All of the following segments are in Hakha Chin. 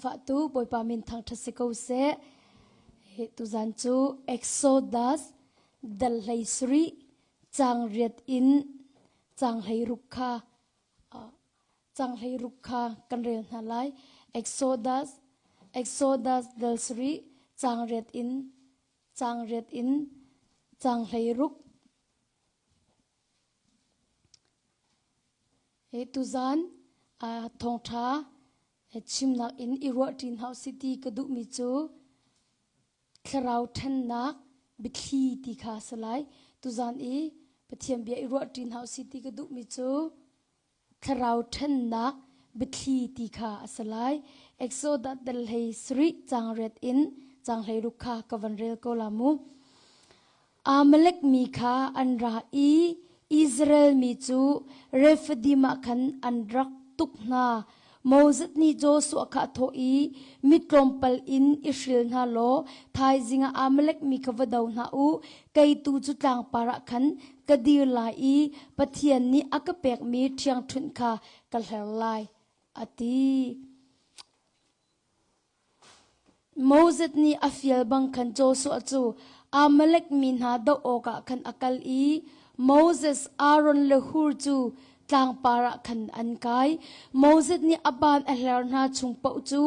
Zaangfahtu Bawipa min thangṭhat si ko seh. Tuzan cu Exodus dal hlei sarih caang riat in caang 16 kha caang 16 kha kan rel hna lai. Exodus Exodus dal sarih caang riat in caang riat in caang 16 Hi tuzan thawngṭha chimnak in i ruahṭi hna usih ti ka duhmi cu thlarau ṭhennak biathli ti kha a si lai. Tuzan i Pathian bia i ruahṭi hna usih ti ka duhmi cu thlarau ṭhennak biathli ti kha a si lai. Exodus dal hlei sarih caang riat in caang 16 kha ka van rel ko la mu. Amalek mi kha an ra i Israel mi cu Rephidim ah khan an rak tuk hna. Moses nih Joshua kha a thawh i, Mi tlawmpal in i hril hna law thaizing ah Amalek mi kha va do hna u. Kei tu cu tlangpar ah khan ka dir lai i Pathian nih a ka pekmi ṭhiangṭhunh kha ka hler lai, a ti. Moses nih a fial bang khan Joshua cu Amalek mi hna doh awkah khan a kal i Moses, Aaron le Hur cu tlangpar ah khan an kai. Moses nih a ban a hler hna chung paoh cu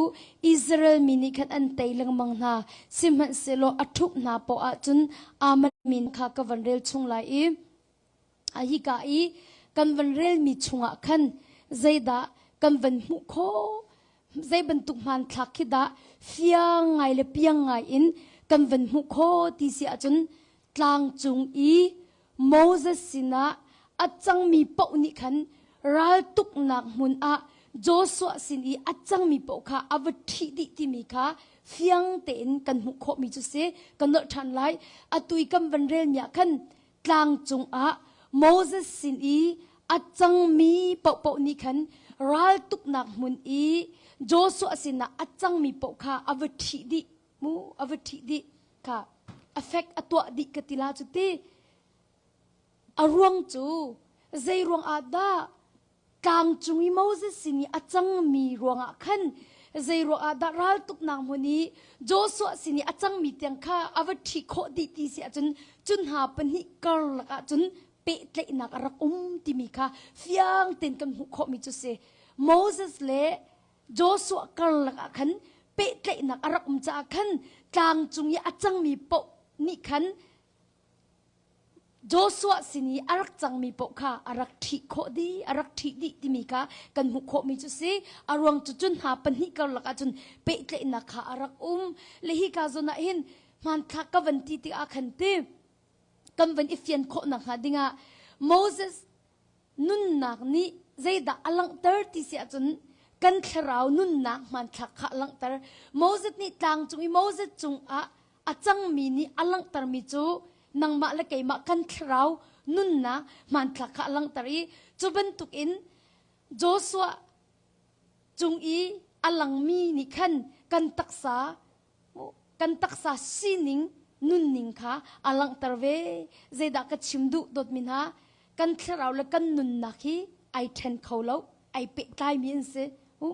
Israel mi nih khan an tei lengmang hna. Sihmanhsehlaw a ṭhumh hna paoh ahcun Amalek mi kha ka van rel chung lai i hika i kan van relmi chungah khan zeidah kan van hmuh khawh zei bantuk hmanthlak khi dah fiang ngai le piang ngai in kan van hmuh khawh ti si ahcun tlang cung i Moses sinah a cangmi paoh nih khan raltuknak hmun ah Joshua sin i a cangmi paoh kha a va ṭhih dih timi kha fiang tein kan hmuh khawhmi cu si kan nolh ṭhan lai atu i kan van relmi ah khan tlang cungah Moses sin i a cangmi paohpaoh nih khan raltuknak hmun i Joshua sinah a cangmi paoh kha a va ṭhih dih mu a va ṭhih dih kha effect a tuah dih ka ti la cu ti a ruang cu zei ruang ah dah tlangcung i Moses sin i a cangmi ruangah khan zei ruangah dah raltuknak hmun i Joshua sin i a cangmi tiang kha a va ṭhi khawh dih ti si ahcun cu hna pahnih karlak ahcun pehtlaihnak a rak um timi kha fiang tein kan hmuh khawhmi cu si. Moses le Joshua karlak ah khan pehtlaihnak a rak um caah khan tlangcung i a cangmi paoh nih khan Joshua sin i a rak cangmi paoh kha a rak ṭhih khawh dih, a rak ṭhih dih timi kha kan hmuh khawhmi cu si. A ruang cu cun hna pahnih karlak ahcun pehtlaihnak kha a rak um. Le hika zawn ah hin hmanthlak ka van ti tikah khan ti kan van i fian khawh nakhnga dingah Moses nunnak nih zeidah a langhter ti si ahcun kan thlarau nunnak hmanthlak kha a langhter. Moses nih tlang cung i Moses cungah a cangmi nih a langhtermi cu nangmah le keimah kan thlarau nunnak hmanthlak kha a langhter i cu bantukin Joshua cung i a langmi nih khan kan taksa kan taksa sining nunning kha a langhter ve zeidah ka chim duh dawtmi hna kan thlarau le kan nunnak hi ai ṭhen kho lo ai pehtlaimi an si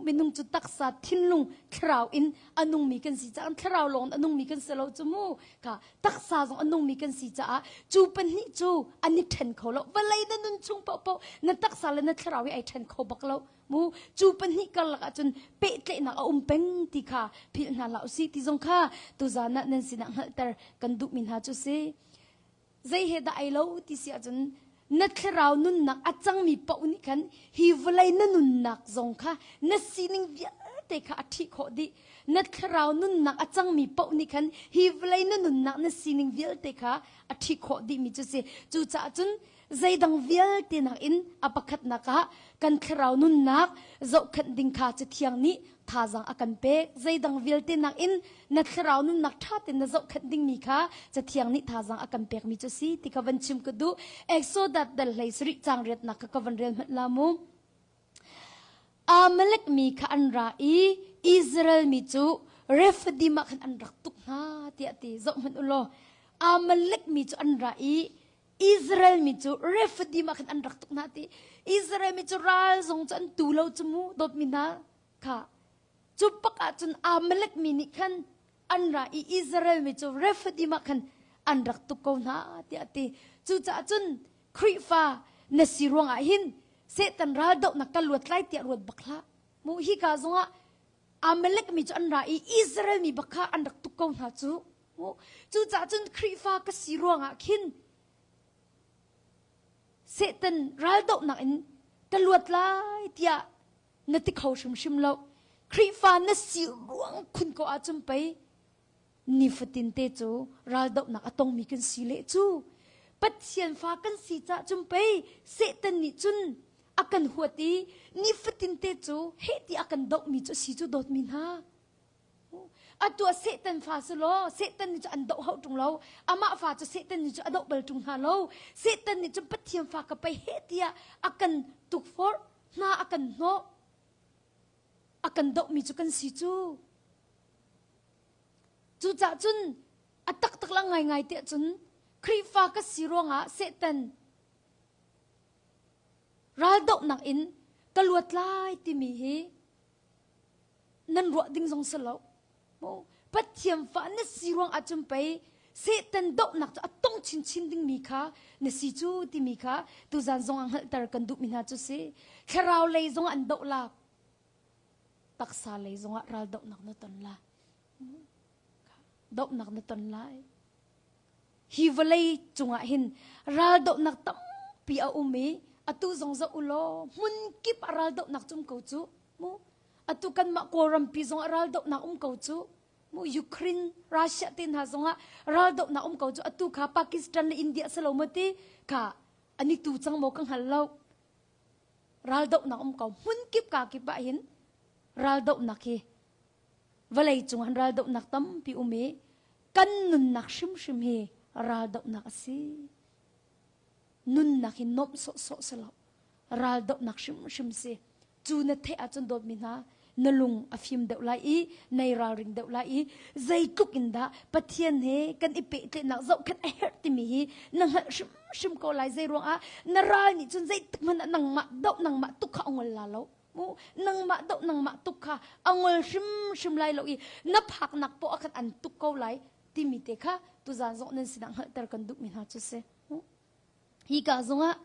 minung cu taksa thinlung thlarau in a nungmi kan si caah thlarau lawng a nungmi kan si lo cu mu ka taksa zong a nungmi kan si caah cu pahnih cu an i ṭhen kho lo vawlei na nun chung paohpaoh na taksa le na thlarau hi ai ṭhen kho bak lo mu cu pahnih karlak ahcun pehtlaihnak a um peng ti kha philh hna hlah usih ti zong kha tuzan ah nan sinah hngalhter kan duhmi hna cu si zei he dah ai lo ti si ahcun na thlarau nunnak a cangmi paoh nih khan hi vawlei na nunnak zong kha na sining vialte kha a ṭhih khawh dih na thlarau nunnak a cangmi paoh nih khan hi vawlei na nunnak na sining vialte kha a ṭhih khawh dihmi cu si cucaah cun zeidang vialte nakin a pakhatnak ah kan thlarau nunnak zohkhenh ding kha Cathiang nih thazaang a kan pek. Zeidang vialte nakin na thlarau nunnak ṭha tein na zohkhenh dingmi kha Cathiang nih thazaang a kan pekmi cu si ti kha van chim ka duh. Exodus dal hlei sarih caang riatnak kha ka van rel hmanh la mu. Amalek mi kha an ra i Israel mi cu Rephidim ah khan an rak tuk hna tiah ti zoh hmanh u law Amalek mi cu an ra i Israel mi cu Rephidim ah khan an rak tuk hna ti Israel mi cu ral zong cu an tu lo cu mu dawtmi hna kha. Cu bak ah cun Amalek mi nih khan an ra i Israel mi cu Rephidim ah khan an rak tuk ko hna tiah a ti. Cucaah cun Khrihfa na si ruangah hin Satan raldohnak ka luat lai tiah ruat bak hlah. Mu hika zongah Amalek mi cu an ra i Israel mi bak kha an rak tuk ko hna cu. Mu cucaah cun Khrihfa ka si ruangah khin Satan raldohnak in ka luat lai tiah na ti kho hrimhrim lo. Khrihfa na si ruang khun ko ahcun pei nifatin te cu raldohnak a tongmi kan si leh cu. Pathian fa kan si cah cun pei Satan nih cun a kan huat i nifatin te cu heh ti a kan dohmi cu si cu dawtmi hna. Atu ah Satan fa si law Satan nih cu an doh hauh ṭung lo. Amah fa cu Satan nih cu a doh bal ṭung hna lo. Satan nih cun Pathian fa ka pei heh tiah a kan tukforh hna a kan hnawh. A kan dohmi cu kan si cu. Cucaah cun a taktak la ngaingai tiah cun Khrihfa ka si ruangah Satan raldohnak in ka luat lai timi hi nan ruah ding zong si lo Pathian fa na si ruang ahcun pei Satan dohnak cu a tong chinchin dingmi kha na si cu timi kha tuzan zong ah hngalhter kan duhmi hna cu si thlarau lei zong an doh la taksa lei zong ah ral dohnak na ton la dohnak na ton lai Hi vawlei cungah hin raldohnak tampi a um i atu zong zoh u law hmun kip ah raldohnak cu um ko cu mu. Atu kanmah Kawlrampi zong ah raldohnak um ko cu mu. Ukraine, Russia te hna zongah raldohnak um ko cu. Atu kha Pakistan le India si lo maw ti kha an i tu cang maw ka hngal lo. Raldohnak um ko. Hmun kip ka kip ah hin raldohnak hi Vawleicung ah raldohnak tampi um i kan nunnak hrimhrim hi raldohnak a si. Nunnak hi nuamh sawhsawh si lo. Raldohnak hrimhrim si. Cu na theih ahcun dawtmi hna, na lung a fim deuh lai i nei ralring deuh lai i zeitluk in dah Pathian he kan i pehtlaihnak zohkhenh a herh timi hi na hngalh hrimhrim ko lai. Zei ruangah na ral nih cun zeitik hmanh ah nangmah doh nangmah tuk kha a ngol la lo. Mu nangmah doh nangmah tuk kha a ngol hrimhrim lai lo i na phaknak poah ah khan an tuk ko lai timi te kha tuzan zong nan sinah hngalhter kan duhmi hna cu si. Hi ka zongah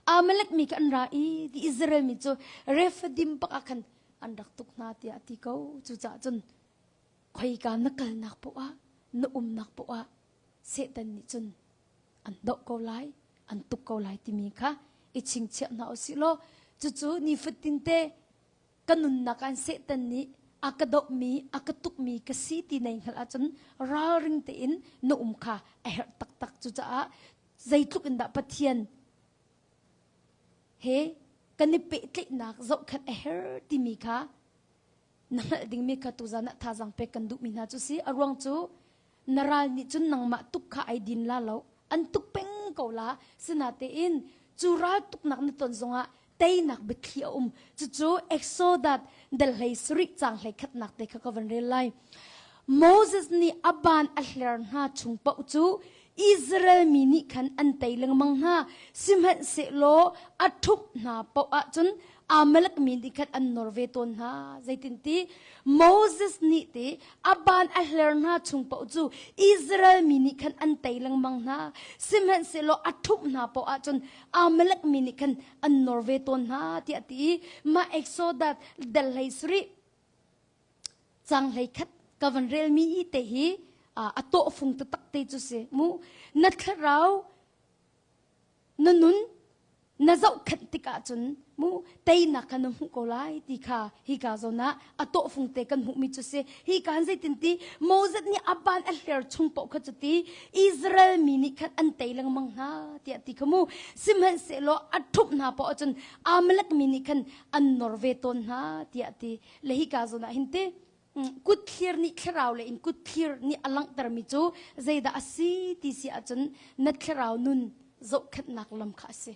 Amalek mi kha an ra i ti Israel mi cu Rephidim bak ah khan an rak tuk hna tiah a ti ko. Cucaah cun khoika na kalnak poah ah na umnak poah ah Satan nih cun an doh ko lai an tuk ko lai timi kha i chingchiah hna usih law cucu nifatin te ka nunnak ah Satan nih a ka dohmi a ka tukmi ka si ti nei hngalh ahcun ralring tein na um kha a herh taktak cucaah zeitluk in dah Pathian he kan i pehtlaihnak zohkhenh a herh timi kha na hngalh dingmi kha tuzan ah thazaang pek kan duhmi hna cu si a ruang cu na ral nih cun nangmah tuk kha ai din la lo an tuk peng ko la sinatein cu ral tuknak na ton zongah teinak biathli a um cucu Exodus dal hlei sarih cang hlei khatnak te kha ka van rel lai Moses nih a ban a hler hna chung paoh cu Israel mi nih khan an tei lengmang hna sihmanhsehlaw a ṭhumh hna paoh ahcun Amalek mi nih khan an nor ve tawn hna. Zeitinti Moses nih te a ban a hler hna chung paoh cu Israel mi nih khan an tei lengmang hna. Sihmanhsehlaw a ṭhumh hna paoh ahcun Amalek mi nih khan an nor ve tawn hna tiah a ti i mah Exodus dal hlei sarih cang hlei khat ka van relmi i te hi a tawhfung taktak te cu si mu na thlarau na nun na zohkhenh tikah cun mu teinak kha na hmuh ko lai ti kha hika zawn ah a tawhfung te kan hmuhmi cu si hi kan zeitin ti Moses nih a ban a hler chung paoh kha cu ti Israel mi nih khan an tei lengmang hna tiah ti kha mu sihmanhsehlaw a ṭhumh hna paoh ahcun Amalek mi nih khan an nor ve tawn hna tiah ti le hika zawn ah hin ti kut thlir nih thlarau le in kut thlir nih a langhtermi cu zeidah a si ti si ahcun na thlarau nun zohkhenhnak lam kha a si.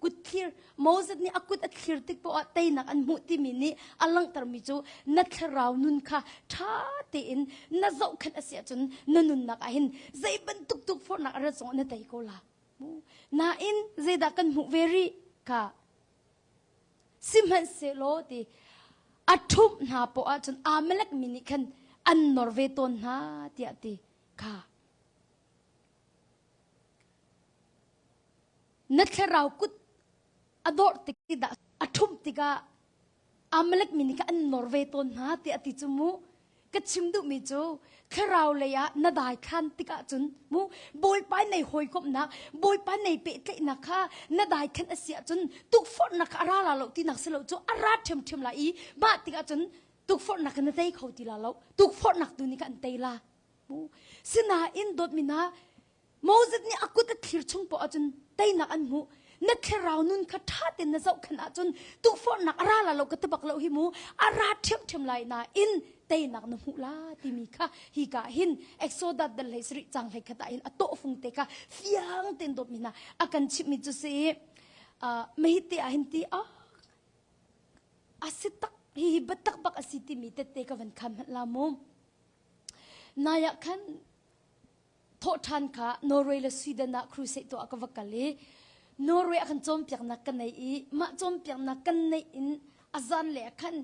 Kut thlir Moses nih a kut a thlir tik poah teinak an hmuh timi nih a langhtermi cu na thlarau nun kha ṭha tein na zohkhenh a si ahcun na nunnak ah hin zei bantuk tukforhnak a rat zongah na tei ko la. Nain zeidah kan hmuh ve rih kha Sihmanhsehlaw ti. A ṭhumh hna poah ahcun Amalek mi nih khan an nor ve tawn hna tiah ti kha. Na thlarau kut a dawrh tik dah a ṭhumh tikah Amalek mi nih khan an nor ve tawn hna tiah a ti cu mu. Ka chim duhmi cu thlarau lei ah na daithlan tikah cun mu Bawipa nei hawikomhnak Bawipa nei pehtlaihnak kha na daithlan a si ahcun tukforhnak kha a ra la lo tinak si lo cu a ra ṭhiamṭhiam lai i mah tikah cun tukforhnak kha na tei kho ti la lo tukforhnak tu nih kha an tei la mu sinain dawtmi hna Moses nih a kut a thlir chung poah ahcun teinak an hmuh. Na thlarau nun kha ṭha tein na zohkhenh ahcun tukforhnak a ra la lo ka ti bak lo hi mu. A ra ṭhiamṭhiam lai nain teinak na hmuh la timi kha hi ka hin Exodus dal hlei sarih cang hlei khat ah hin a tawhfung te kha fiang tein dawtmi hna a kan chimhmi cu si mahi te ah hin ti ah a si tak hihi biatak bak a si timi tette ka van khan hmanh la mu. Nai ah khan thawhṭhan kha Norway le Sweden ah crusade tuah ka va kal i Norway ah khan cawnpiaknak ka nei i mah cawnpiaknak kan neih in a zan le ah khan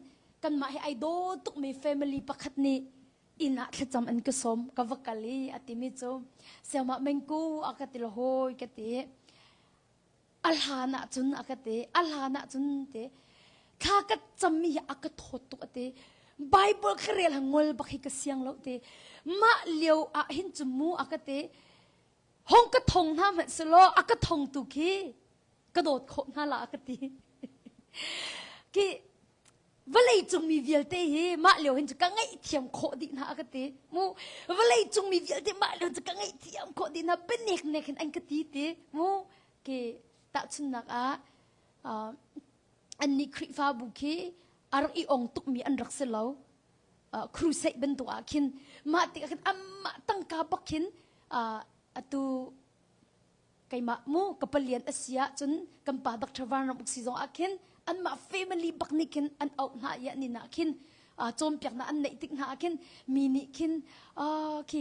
kanmah he ai daw tukmi family pakhat nih inn ah thlacam an ka sawm ka va kal i a timi cu siamah mengku a ka ti hawi ka ti A hlan ahcun a ka ti. A hlan ahcun ti thla ka cammi hi a ka thawt tuk a ti. Bible ka rel ha ngol bak hi ka siang lo ti. Mah lio ah hin cu mu a ka ti. Hong ka thong hna hmanh selaw a ka thong tu khi ka dawt khawh hna la a ka ti. Ki vawlei cung mi vialte hi mah lio hin cu ka ngaihthiam khawh dih hna a ka ti mu vawlei cung mi vialte mah lio cu ka ngaihthiam khawh dih hna penek nek hin an ka ti ti mu ke tahchunnak ah annih Khrihfabu khi a rak i ong tukmi an rak si lo crusade bantuk ah khin mah tikah khin amah tangka bak khin atu keimah mu ka palian a si ahcun kan pa Dr. Van Ram Uk si zong ah khin anmah family bak nih khin an auh hna i an inn ah khin cawnpiaknak an neih tik hna ah khin mi nih khin khi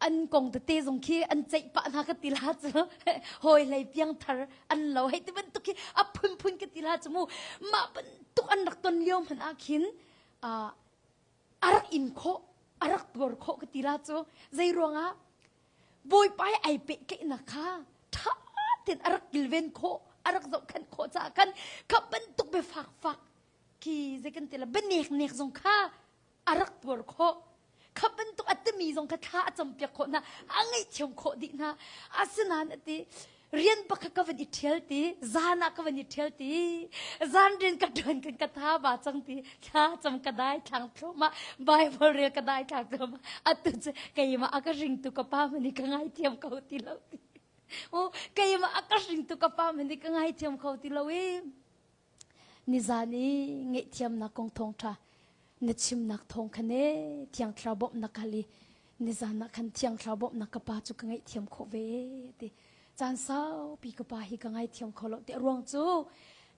an kong tete zong khi an ceih pah hna ka ti la cu hawi hlei piangthar an lo hei ti bantuk khi a phunphun ka ti la cu mu mah bantuk an rak ton lio hmanh ah khin a rak in khawh a rak tuar khawh ka ti la cu zei ruangah Bawipa he ai pehtlaihnak kha ṭha tein a rak kilven khawh, a rak zohkhenh khawh caah khan kha bantuk biafak fak khi zei kan ti la bianeknek zong kha a rak tuar khawh. Kha bantuk a timi zong kha thla a campiak khawh hna, a ngaihthiam khawh dih hna. Asinain a ti, rian pakhat ka van i ṭhial ti, zan ah ka van i ṭhial ti, zan rian ka ṭuan kan ka tha ba cang ti, thla cam ka dai thlang thluahmah, Bible rel ka dai thlang thluahmah. Atu cu keimah a ka hringtu ka pa hmanh ka ngaithiam kho ti lo ti. O keimah a ka hringtu ka pa hmanh ka ngaithiam kho ti lo i Nizan i ngaihthiamnak kong thawngṭha na chimnak thawng khan ee Thiang Thlarau bawmhnak ka hal i nizan ah khan Thiang Thlarau bawmhnak ka pa cu ka ngaihthiam khawh ve ti. Caan saupi ka pa hi ka ngaithiam kho lo ti a ruang cu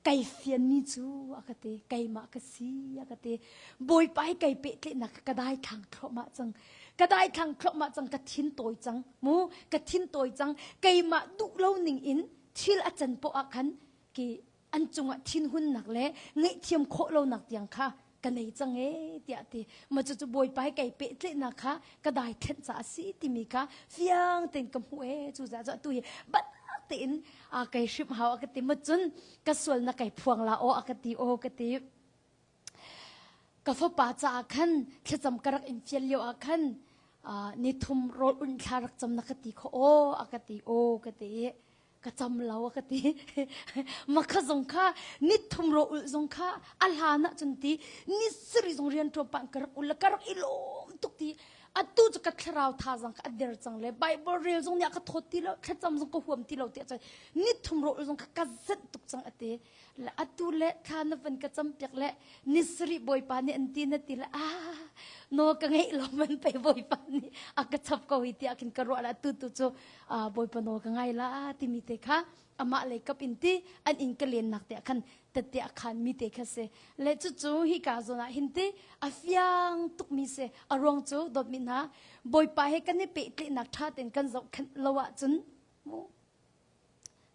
kai fianmi cu a ka ti keimah ka si a ka ti Bawipa hi kai pehtlaihnak ka daithlang thluahmah cang ka daithlang thluahmah cang ka thin tawi cang mu ka thin tawi cang keimah duh lo ning in thil a can poah ah khan ki an cungah thinhunnak le ngaihthiam khawh lonak tiang kha ka nei cang ee tiah ti ma cucu bawipa he kai pehtlaihnak kha ka dai thlenh caah a si timi kha fiang tein ka hmuh ee cu caah cu atu hi biatak tein a kai hrimh hau a ka ti ma cun ka sual na kai phuang la aw a ka ti aw ka ti ka fapa caah khan thlacam ka rak in fial lio ah khan ni thum rawl un thla rak cam na ka ti kho aw a ka ti aw ka ti ka cam lo a ka ti makha zong kha ni thum ro ul zong kha a hlan ah cun ti ni siri zong rian ṭuan pah ka rak ul le ka rak i lawm tuk ti atu cu ka thlarau thazang ka a der cang le bible rel zong nih a ka thawt ti lo thlacam zong ka huam ti lo ti cun ni thum ro ul zong kha ka zenh tuk cang a ti le atu le thla na van ka cam piak le ni sarih bawipa nih an ti na ti le ah no ka ngeih lo man pe bawipa nih a ka chap ko hi tiah khin ka ruah la tu tu cu bawipa nawl ka ngai la timi te kha amah lei kap in ti an in ka lennak te khan tette a khan mi te kha si le cucu hi ka zawn ah hin ti a fiang tuk mi si a ruang cu dawtmi hna bawipa he kan i pehtlaihnak ṭha tein kan zohkhenh lo ahcun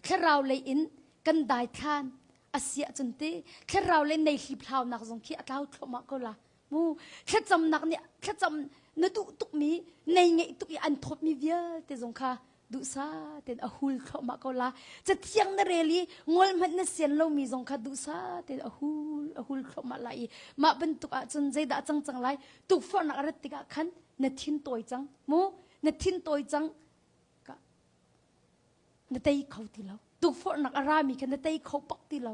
thlarau lei in kan daithlan. A si ahcun ti thlarau le nei hliphlaunak zong khi a tlau thluahmah ko la. Mu thlacamnak nih thlacam na duh tukmi nei ngeih tuk i an thawtmi vialte zong kha duhsah tein a hul thluahmah ko la. Cathiang na rel i ngol hmanh na sian lomi zong kha duhsah tein a hul a hul thluahmah lai i mah bantuk ahcun zeidah a cang cang lai tukforhnak a rat tikah khan na thin tawi cang mu na thin tawi cang ka na tei kho ti lo tukforhnak a rami kha na tei kho bak ti lo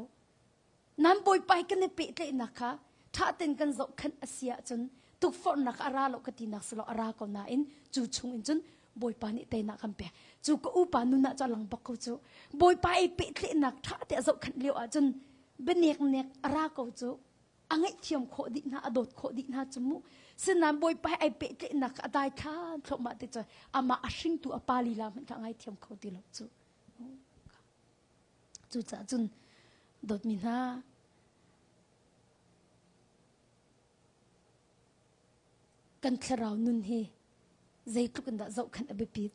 nan bawipa hi kan i pehtlaihnak kha ṭha tein kan zohkhenh a si ahcun tukforhnak a ra lo ka tinak si lo a ra ko nain cu chung in cun bawipa nih teinak kan pek cu ka upa nun ah cu a lang bak ko cu bawipa i pehtlaihnak ṭha te a zohkhenh lio ahcun bianeknek a ra ko cu a ngaihthiam khawh dih hna a dawt khawh dih hna cu mu sinain bawipa he ai pehtlaihnak a dai thlan thluahmah te cu amah a hringtu a pa lila hmanh kha a ngaithiam kho ti lo cu Cucaah cun dawtmi hna, kan thlarau nun hi zeitluk in dah zohkhenh a biapit.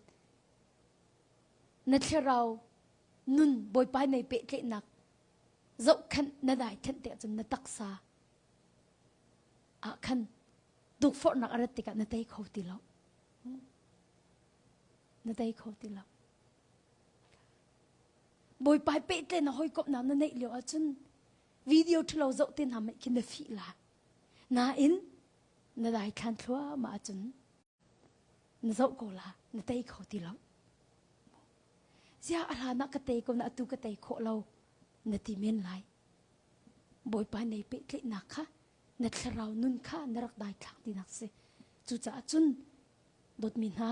Na thlarau nun Bawipa nei pehtlaihnak zohkhenh na dai thenh te ahcun na taksa ah khan tukforhnak a rat tikah na tei kho ti lo. Na tei kho ti lo. Bawipa he pehtlaihnak hawikomhnak na neih lio ahcun video ṭhalo zoh te hna hmanh khi na fih la. Nain na daithlan thluahmah ahcun na zoh ko la, na tei kho ti lo. Ziah a hlan ah ka tei ko na atu ka tei khawh lo na ti men lai. Bawipa nei pehtlaihnak kha na thlarau nun kha na rak daithlang tinak si. Cucaah cun dawtmi hna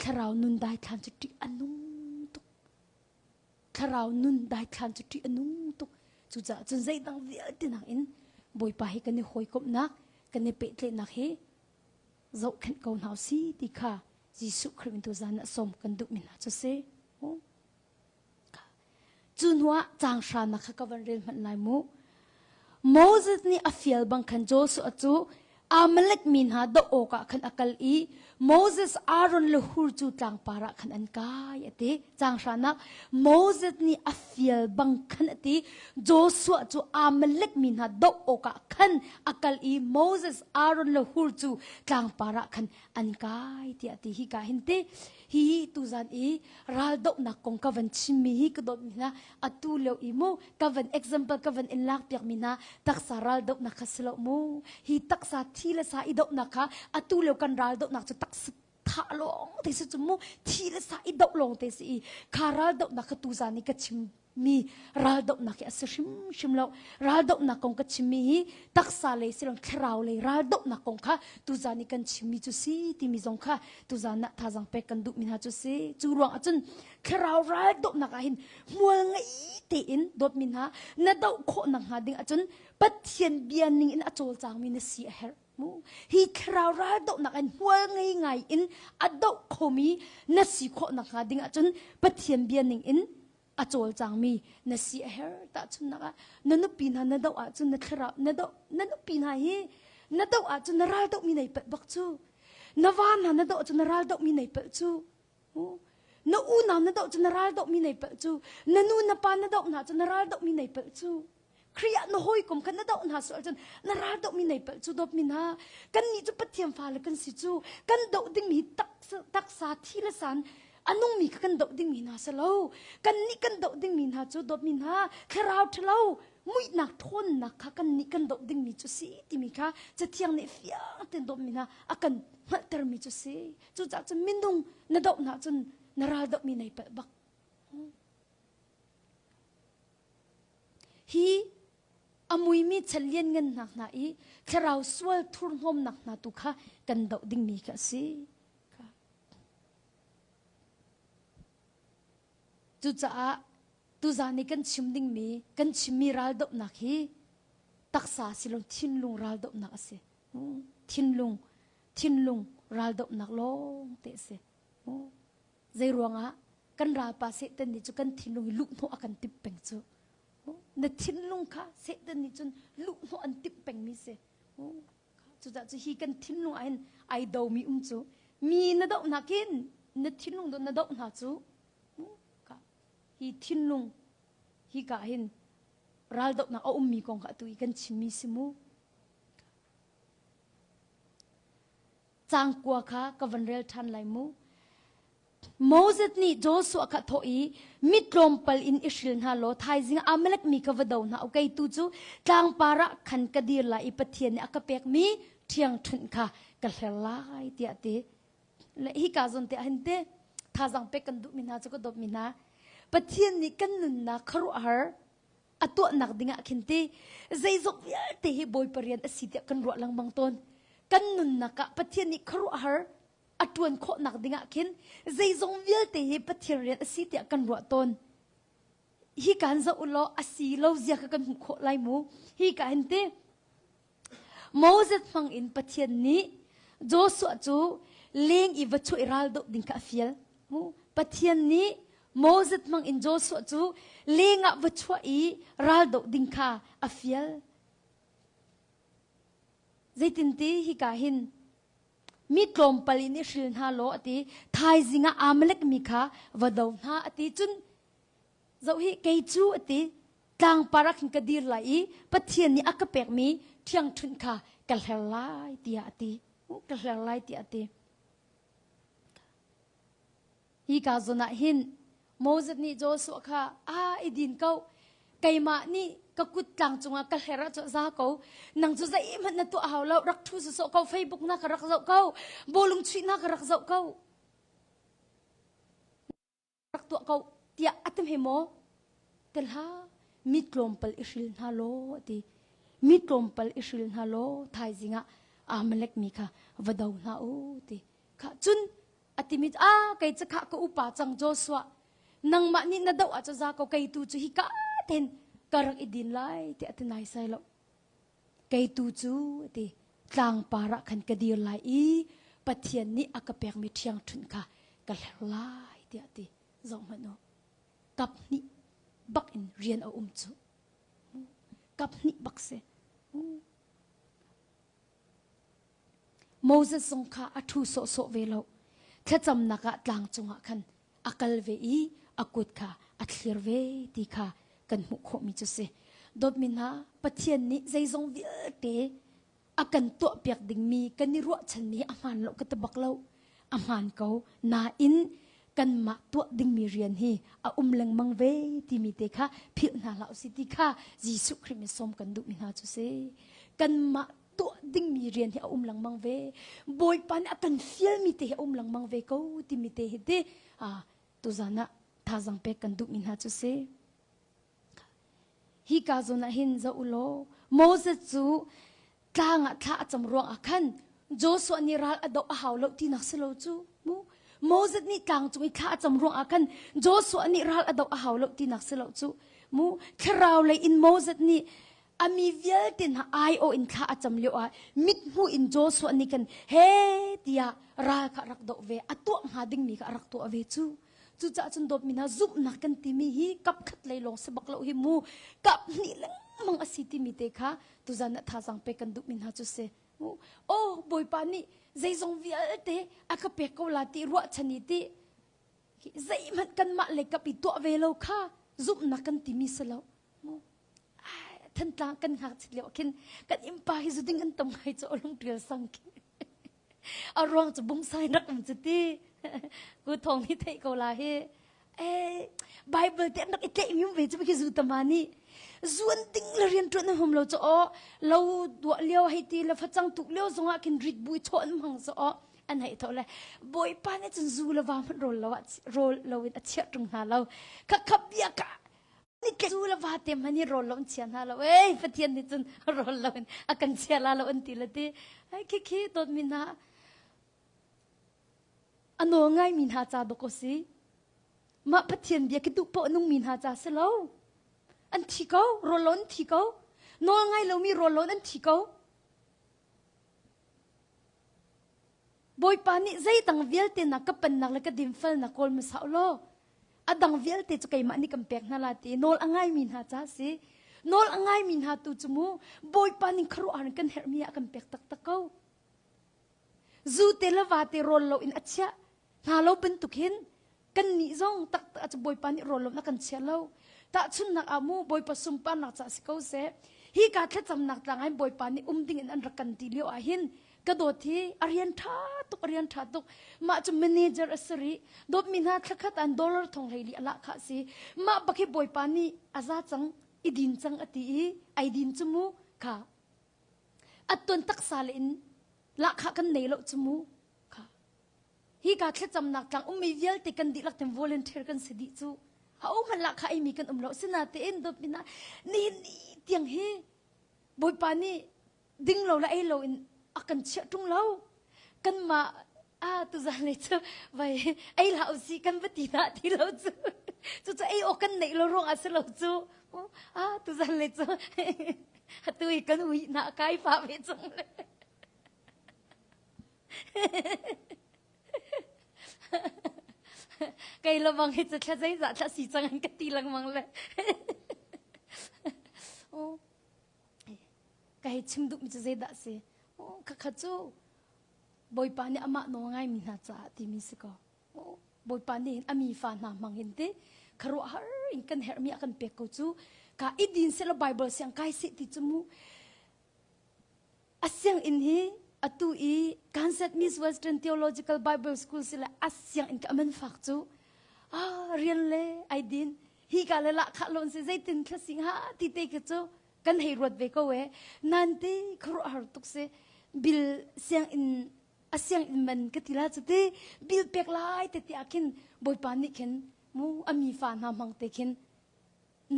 Thlarau nun daithlan cu ṭih a nung tuk. Thlarau nun daithlan cu ṭih a nung tuk. Cucaah cun zeidang vialte nakin Bawipa hi kan i hawikomhnak, kan i pehtlaihnak hi zohkhenh ko hna si ti kha Jesuh Khrih min tuzan ah sawm kan duhmi hna cu si. Cu hnuah caang hranak kha ka van rel hmanh lai mu. Moses nih a fial bang khan Joshua cu Amalek mi hna doh awkah khan a kal i Moses, Aaron le Hur cu tlangpar ah khan an kai a ti. Caang hranak Moses nih a fial bang khan a ti. Joshua cu Amalek mi hna doh awkah khan a kal i Moses, Aaron le Hur cu tlangpar ah khan an kai tiah a ti. Hi ka hin ti Hi tuzan i raldohnak kong ka van chimmi hi ka dawtmi hna atu lio i mu ka van example ka van in lak piakmi hna taksa raldohnak kha si lo mu hi taksa thi le sa i dohnak kha atu lio kan raldohnak cu taksa thah lawng te si cu mu thi le sa i doh lawng te si i kha raldohnak kha tuzan i ka chim mi raldohnak hi a si hrimhrim lo raldohnak kong ka chimmi hi taksa lei si lo thlarau lei raldohnak kong kha tuzan i kan chimmi cu si timi zong kha tuzan ah thazang pek kan duhmi hna cu si cu ruang ahcun thlarau raldohnak ah hin hmual ngei tein dawtmi hna na doh khawh nak hnga ding ahcun Pathian bia ning in a cawlcangmi na si a herh mu hi thlarau raldohnak in hmual ngei ngai in a doh khomi na si khawh nak hnga ding ahcun Pathian bia ning in a cawlcangmi na si a herh tahchunhnak ah na nupi hna na doh ahcun na thlarau na doh na nupi hna hi na doh ahcun na ral dohmi nei palh bak cu na va hna na doh cu na ral dohmi nei palh cu na unau na doh cu na ral dohmi nei palh cu na nu na pa na doh hna cu na ral dohmi nei palh cu Khrih ah na hawikom kha na doh hna sual cun na ral dohmi nei palh cu dawtmi hna kannih cu Pathian fale kan si cu kan doh dingmi taksa thi le san a nungmi kha kan doh dingmi hna si lo kannih kan doh dingmi hna cu dawtmi hna thlarau ṭhalo muihnak ṭhawnnak kha kannih kan doh dingmi cu si timi kha cathiang nih fiang tein dawtmi hna a kan hngalhtermi cu si cucaah cun minung na doh hna cun na ral dohmi nei palh bak Hi a muimi chan lianngannak hna i thlarau sual thurhnawmnak hna tu kha kan doh dingmi kha a si. Cucaah tuzaan i kan chim dingmi kan chimmi raldohnak hi taksa si lo thinlung raldohnak a si. Thinlung thinlung raldohnak lawng te a si. Zei ruangah kan ralpa Satan nih cu kan thinlung i luhhnawh a kan timh peng cu. Na thinlung kha Satan nih cun luhhnawh an timh pengmi si. Cucaah cu hi kan thinlung ah hin ai domi um cu. Mi na doh hna khin na thinlung do na doh hna cu. Hi thinlung hi ka hin. Raldohnak a ummi kong kha atu i kan chimmi si mu. Caang kua kha ka van rel ṭhan lai mu. Moses nih Joshua kha thawh i mi tlawmpal in i hril hna law thaizing ah Amalek mi kha va do hna u kei tu cu tlangpar ah khan ka dir lai i Pathian nih a ka pekmi ṭhiangṭhunh kha ka hler lai tiah a ti. Le hika zawn te ah hin te thazaang pek kan duhmi hna cu ka dawtmi hna Pathian nih kan nunnak khuaruahhar a tuahnak dingah khin ti zeizong vialte hi Bawipa rian a si tiah kan ruah lengmang tawn. Kan nunnak ah Pathian nih khuaruahhar a ṭuan khawhnak dingah khin zeizong vialte hi Pathian rian a si tiah kan ruah tawn. Hi kan zoh u law a si lo zia kha kan hmuh khawh lai mu. Hi ka hin ti Moses hmang in Pathian nih Joshua cu leng i va chuah i ral doh ding kha a fial. Mu Pathian nih Moses hmang in Joshua cu leng ah va chuah i ral doh ding kha a fial. Zeitinti hika hin mi tlawmpal in i hril hna law a ti thaizing ah Amalek mi kha va do hna a ti cun zoh hi kei cu a ti tlangpar ah khin ka dir lai i Pathian nih a ka pekmi ṭhiangṭhunh kha ka hler lai tiah a ti ka hler lai tiah a ti Hi ka zawn ah hin Moses nih Joshua kha a i din ko keimah nih ka kut tlang cungah ka hler ah za ko nang cu zeihmanh na tuah hau lo rak ṭhu sawsawh ko Facebook na ka rak zoh ko bawlung chuih na ka rak zoh ko rak tuah ko tiah a ti hme maw Ti hlah, mi tlawmpal i hril hna law a ti. Mi tlawmpal i hril hna law thaizing ah Amalek mi kha va do hna u ti. Kha cun a timi a kei cu kha ka upa cang Joshua nangmah nih na doh ah cu za ko kei tu cu hi ka ten ka rak i din lai ti a ti nai sai lo. Kei tu cu a ti tlangpar ah khan ka dir lai i Pathian nih a ka pekmi ṭhiangṭhunh kha ka hler lai tiah a ti. Zoh hmanh u. Kap hnih bak in rian a um cu. Kap hnih bak si. Moses zong kha a ṭhu sawhsawh ve lo. Thlacamnak ah tlang cungah khan a kal ve i a kut kha a thlir ve ti kha kan hmuh khawhmi cu si. Dawtmi hna, Pathian nih zeizong vialte a kan tuahpiak dingmi kan i ruahchanmi a hmaan lo ka ti bak lo. A hmaan ko. Nain kanmah tuah dingmi rian hi a um lengmang ve timi te kha philh hna hlah usih ti kha Jesuh Khrih min sawm kan duhmi hna cu si. Kanmah tuah dingmi rian hi a um lengmang ve. Bawipa nih a kan fialmi te hi a um lengmang ve ko timi te hi ti tuzan ah thazaang pek kan duhmi hna cu si. Hi ka zawn ah hin zoh u law Moses cu tlang ah thla a cam ruang ah khan Joshua nih ral a doh a hau lo tinak si lo cu mu Moses nih tlang cung i thla a cam ruang ah khan Joshua nih ral a doh a hau lo tinak si lo cu mu thlarau lei in Moses nih a mi vialte hna aiawh in thla a cam lio ah mithmuh in Joshua nih khan he tiah ral kha rak doh ve a tuah hnga dingmi kha a rak tuah ve cu Cucaah cun dawtmi hna zumhnak kan timi hi kap khat lei lawng si bak lo hi mu kap hnih lengmang a si timi te kha tuzan ah thazaang pek kan duhmi hna cu si. Oh Bawipa nih zeizong vialte a ka pek ko la ti ruahchan i ti zeihmanh kanmah lei kap i tuah ve lo kha zumhnak kan timi si lo. Thantlang kan ngakchit lio khin kan innpa hi zuding an tam ngai cu olung tial sang khi. A ruang cu bungsai rak um cu ti. Ku thong hi theih ko la hi. Eh, Bible te an rak i tleih mi ve cu khi zu tama nih. Zuan ding le rian tuan an hum lo cu o lo duah lio hei ti le facang tuk lio zongah khin rit bui chaw an hmang cu o an hei tho le bawipa nih cun zu le va hmanh rawl lo ah rawl lo in a chiah tung hna lo kha kha bia ka Zu le va te hmanh hi rawl lo in chia hna lo ei Pathian nih cun rawl lo in a kan chia la lo an ti le ti ai khi khi dawtmi hna a nawl ngaimi hna ca bak si mah Pathian bia khi duh poh nungmi hna ca si lo an thi ko rawl lo an thi ko nawl ngai lomi rawl lo an thi ko Bawipa nih zeidang vialte na ka pennak le ka dinfelnak kawl hmasa u law a dang vialte cu keimah nih kan pek hna la ti nawl a ngaimi hna ca si. Nawl a ngaimi hna tu cu mu Bawipa ning khuaruahhar in kan herhmi ah kan pek taktak ko. Zu te le va te rawl lo in a chiah hna lo bantuk hin kan nih zong taktak cu Bawipa nih rawl lo in a kan chia lo. Tahchunhnak ah mu Bawipa sunparnak ca si ko seh. Hi ka thlacamnak tlang ah hin Bawipa nih um ding in an rak kan ti lio ah hin ka dawt hi a rian ṭha tuk a rian ṭha tuk mah cu manager a si rih dawtmi hna thlakhat an dollar thong 14 a lah kha si mah bak hi Bawipa nih a za cang i din cang a ti i ai din cu mu kha a tuan taksa le in lahkhah kan nei lo cu mu kha hi ka thlacamnak tlang ummi vialte kan dihlak ten volunteer kan si dih cu ha um hmanh lahkhah eimi kan um lo sinatein dawtmi hna nihin ni tiang hi Bawipa nih ding lo le ei lo in a kan chiah ṭung lo kanmah a tuzan le cu vai ei hlah usih kan va ti hlah ti lo cu cucu ei awk kan neih lo ruang ah si lo cu a tuzan le cu atu i kan ui na kai fa ve chung le Kei lawmang hi cu thla zeizah thla si cang an ka ti lengmang le. Oh. Ka hei chim duhmi cu zeidah si? Oh, khakha cu Bawipa nih amah nawl ngaimi hna caah timi si ko. Oh, Bawipa nih a mi fa hna hmang in ti khuaruahhar in kan herhmi a kan pek ko cu ka i din seh law Bible siang kai seh ti cu mu A sianginn hi atu i Kansas Miss Western Theological Bible School si le a sianginn ka man fak cu ah rian le ai din hi ka le lah khah lon si zeitin thlasing ha ti te khi cu kan hei ruat ve ko e nan ti khuaruahhar tuk si bil sianginn a sianginn man ka ti la cu ti bil pek lai te ti ah khin bawipa nih khin mu a mi fa hna hmang te khin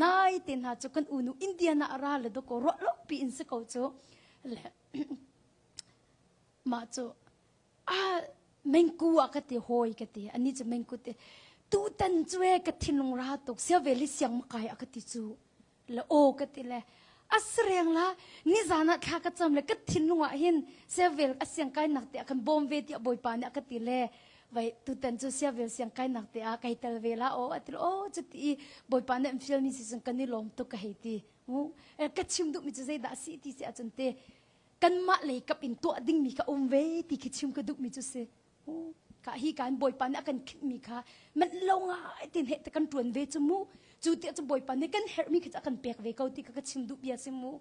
Nai te hna cu kan unu Indiana a ra le dawkaw ruah lo pi in si ko cu le mah cu a mengku ah ka ti hawi ka ti ani cu mengku te tutan cu e ka thinlung ra tuk sia ve li siang makai a ka ti cu le o ka ti le asreng la nizan ah thla ka cam le ka thinlung ah hin sevel a siang kai nak te a kan bawm ve ti a bawipa nih a ka ti le vai tutan cu siavel siang kainak te ah kai tel ve la o ati o cuti i bawipa nih an fial mi si cun kan i lawm tuk ka hei ti ka chim duh mi cu zeidah si ti si ahcun te kanmah lei kap in tuah ding mi kha um ve ti khi chim ka duh mi cu si ka hi kan bawipa nih a kan khinh mi kha manh lo ngai tin he te kan tuan ve cu mu cu ti cu bawipa nih kan herh mi kha a kan pek ve ko ti kha ka chim duh bia si mu